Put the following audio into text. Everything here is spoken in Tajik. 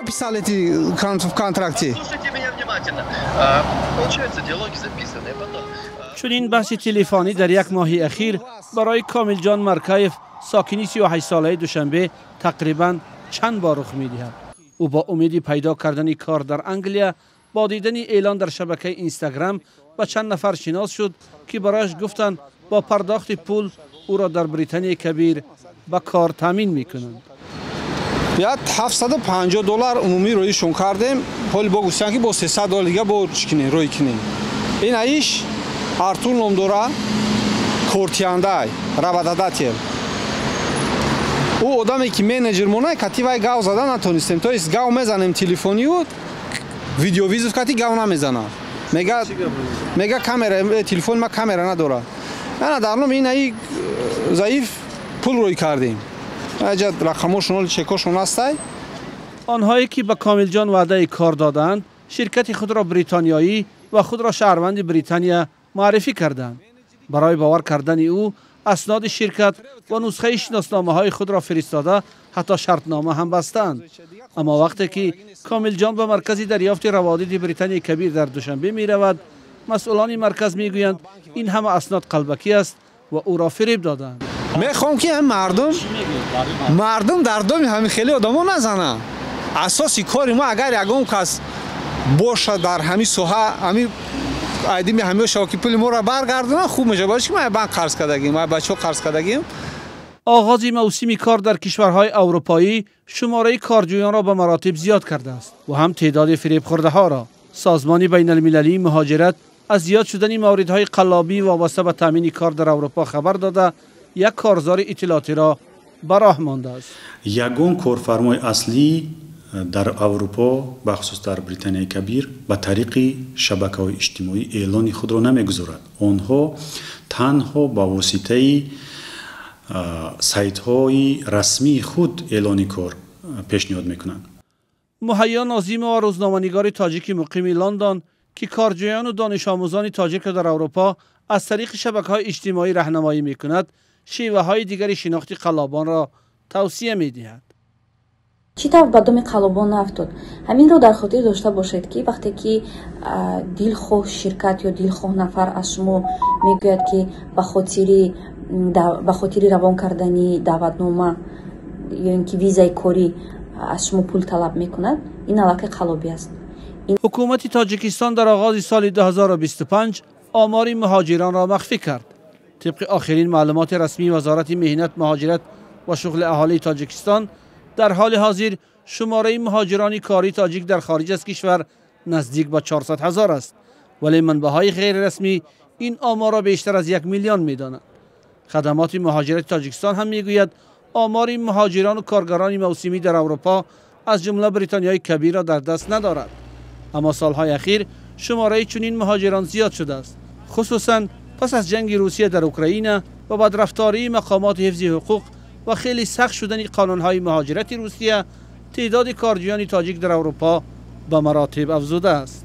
Писали эти в контракте. Слушайте меня внимательно. Получается, диалоги записаны. Потом. Чунин баҳси телефонӣ дар як моҳи ахир барои Комилҷон Маркаев, сокини 38-солаи Душанбе, тақрибан чанд бор рух медиҳад. Ӯ бо умеди пайдо кардани кор дар Англия бо дидани эълон дар шабакаи Инстаграм ба чанд нафар шинос шуд, ки барояш гуфтанд, бо пардохти пул ӯро дар Британияи Кабир ба кор таъмин мекунанд. 750 доллар умумӣ роишон кардем. Ҳоли бо гуфтанд, ки бо 300 доллар дига бо чӣ кунем, рӯй кунем. Ин аиш Артур ном дора, кортиандай работодатель. Ӯ одаме, ки менеҷер монай, кати вай гав зада натонистем. То есть гав мезанем телефонию, видеовызов кати гав намезанам. Мега, камера телефони ма камера надорад. Ана дар номи ин аи заиф пул рӯй кардем. Аҷа рақамошон, чекошон ҳастай. Онҳое, ки ба Комилҷон ваъдаи кор додаанд, ширкати худро бритониёӣ ва худро шаҳрванди Британия муаррифӣ карданд. Барои бовар кардани ӯ асноди ширкат ва нусхаи шиносномаҳои худро фиристода, ҳатто шартнома ҳам бастаанд. Аммо вақте ки Комилҷон ба маркази дарёфти раводиди Британияи Кабир дар Душанбе меравад, масъулони марказ мегӯянд, ин ҳама аснод қалбакӣ аст ва ӯро фиреб додаанд. Мехоҳам, ки ҳам мардум дар доми ҳамин хеле одамо назананд. Асоси кори мо, агар ягон кас бошад дар ҳамин соҳа, ҳамин айдими ҳамио шава, ки пули моро баргардонанд, хуб мешавад. Барои чи ма банк қарз кардагим, ма бачаҳо қарз кардагим. Оғози мавсими кор дар кишварҳои аврупоӣ шумораи корҷӯёнро ба маротиб зиёд кардааст ва ҳам теъдоди фиребхӯрдаҳоро. Созмони байналмилалии муҳоҷират аз зиёд шудани мавридҳои қаллобӣ вобаста ба таъмини кор дар Аврупо хабар дода, як корзори иттилоотиро ба роҳ мондааст. Ягон корфармои аслӣ дар Аврупо, бахусус дар Британияи Кабир, ба тариқи шабакаҳои иҷтимоӣ эълони худро намегузорад. Онҳо танҳо ба воситаи сайтҳои расмии худ эълони кор пешниҳод мекунанд. Муҳайё Нозимова, рӯзноманигори тоҷики муқими Лондон, ки корҷӯёну донишомӯзони тоҷикро дар Аврупо аз тариқи шабакаҳои иҷтимоӣ раҳнамоӣ мекунад, шеваҳои дигари шинохти қаллобонро тавсия медиҳад. Чӣ тавр ба доми қаллобон наафтод? Ҳаминро дар хотир дошта бошед, ки вақте ки дилхоҳ ширкат ё дилхоҳ нафар аз шумо мегӯяд, ки ба хотири равон кардани даъватнома ё ин ки визаи корӣ аз шумо пул талаб мекунад, ин аллакай қаллобӣ аст. Ҳукумати Тоҷикистон дар оғози соли 2025 омори муҳоҷиронро махфӣ кард. Тибқи охирин маълумоти расмии Вазорати меҳнат, муҳоҷират ва шуғли аҳолии Тоҷикистон, дар ҳоли ҳозир шумораи муҳоҷирони кории тоҷик дар хориҷ аз кишвар наздик ба 400 ҳазор аст, вале манбаъҳои ғайрирасмӣ ин оморро бештар аз 1 миллион медонанд. Хадамоти муҳоҷирати Тоҷикистон ҳам мегӯяд, омори муҳоҷирону коргарони мавсимӣ дар Аврупо, аз ҷумла Бритониёи Кабирро дар даст надорад. Аммо солҳои ахир шумораи чунин муҳоҷирон зиёд шудааст, хусусан пас аз ҷанги Русия дар Украина ва бадрафтории мақомоти ҳифзи ҳуқуқ ва хеле сахт шудани қонунҳои муҳоҷирати Русия теъдоди корҷӯёни тоҷик дар Аврупо ба маротиб афзудааст.